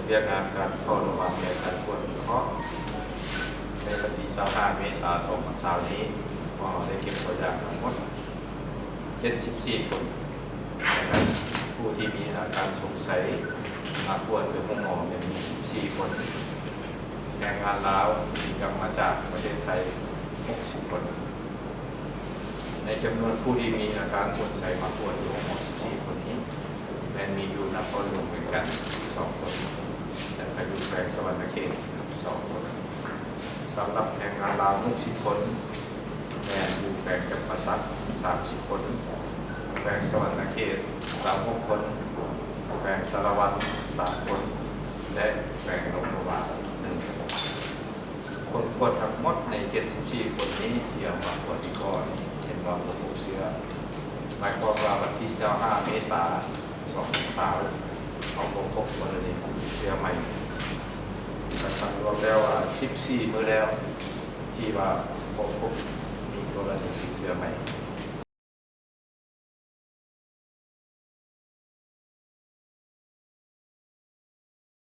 ວຽກງານການເຝົ້າລະວັງ ແລະ ການກວດວິເຄາະ ໃນວັນທີຊາວຫ້າເມສາ ສອງພັນຊາວນີ້ ພວກເຮົາໄດ້ເກັບຕົວຢ່າງທັງໝົດເຈັດສິບສີ່ຄົນ. ດັ່ງນັ້ນ ຜູ້ທີ່ມີອາການສົງໄສມາກວດຢູ່ໂຮງໝໍແມ່ນມີສິບສີ່ຄົນ, ແຮງງານລາວທີ່ກັບມາຈາກປະເທດໄທຫົກສິບຄົນ. ໃນຈຳນວນຜູ້ທີ່ມີອາການສົງໄສມາກວດຢູ່ໂຮງໝໍສິບສີ່ຄົນນີ້ ແມ່ນມີຢູ່ນະຄອນຫຼວງວຽງຈັນສິບສອງຄົນ ແລະ ກະຢູ່ແຂວງສະຫວັນນະເຂດສອງຄົນ. ສຳລັບແຮງງານລາວຫົກສິບຄົນ ແມ່ນຢູ່ແຂວງຈຳປາສັກສາມສິບຄົນ, ແຂວງສະຫວັນນະເຂດຊາວຫົກຄົນ, ແຂວງສາລະວັນສາມຄົນ ແລະ ແຂວງຫຼວງພະບາງໜຶ່ງຄົນ. ຄົນກວດທັງໝົດໃນເຈັດສິບສີ່ຄົນນີ້ ທີ່ເອົາມາກວດວິເຄາະນີ້ ເຫັນວ່າບໍ່ພົບເຊື້ອ. ໝາຍຄວາມວ່າວັນທີຊາວຫ້າເມສາ ສອງພັນຊາວ ເຮົາບໍ່ພົບກໍລະນີຕິດເຊື້ອໃໝ່. ກະສຳລວມແລ້ວວ່າສິບສີ່ມື້ແລ້ວ ທີ່ວ່າບໍ່ພົບມີກໍລະນີຕິດເຊື້ອໃໝ່.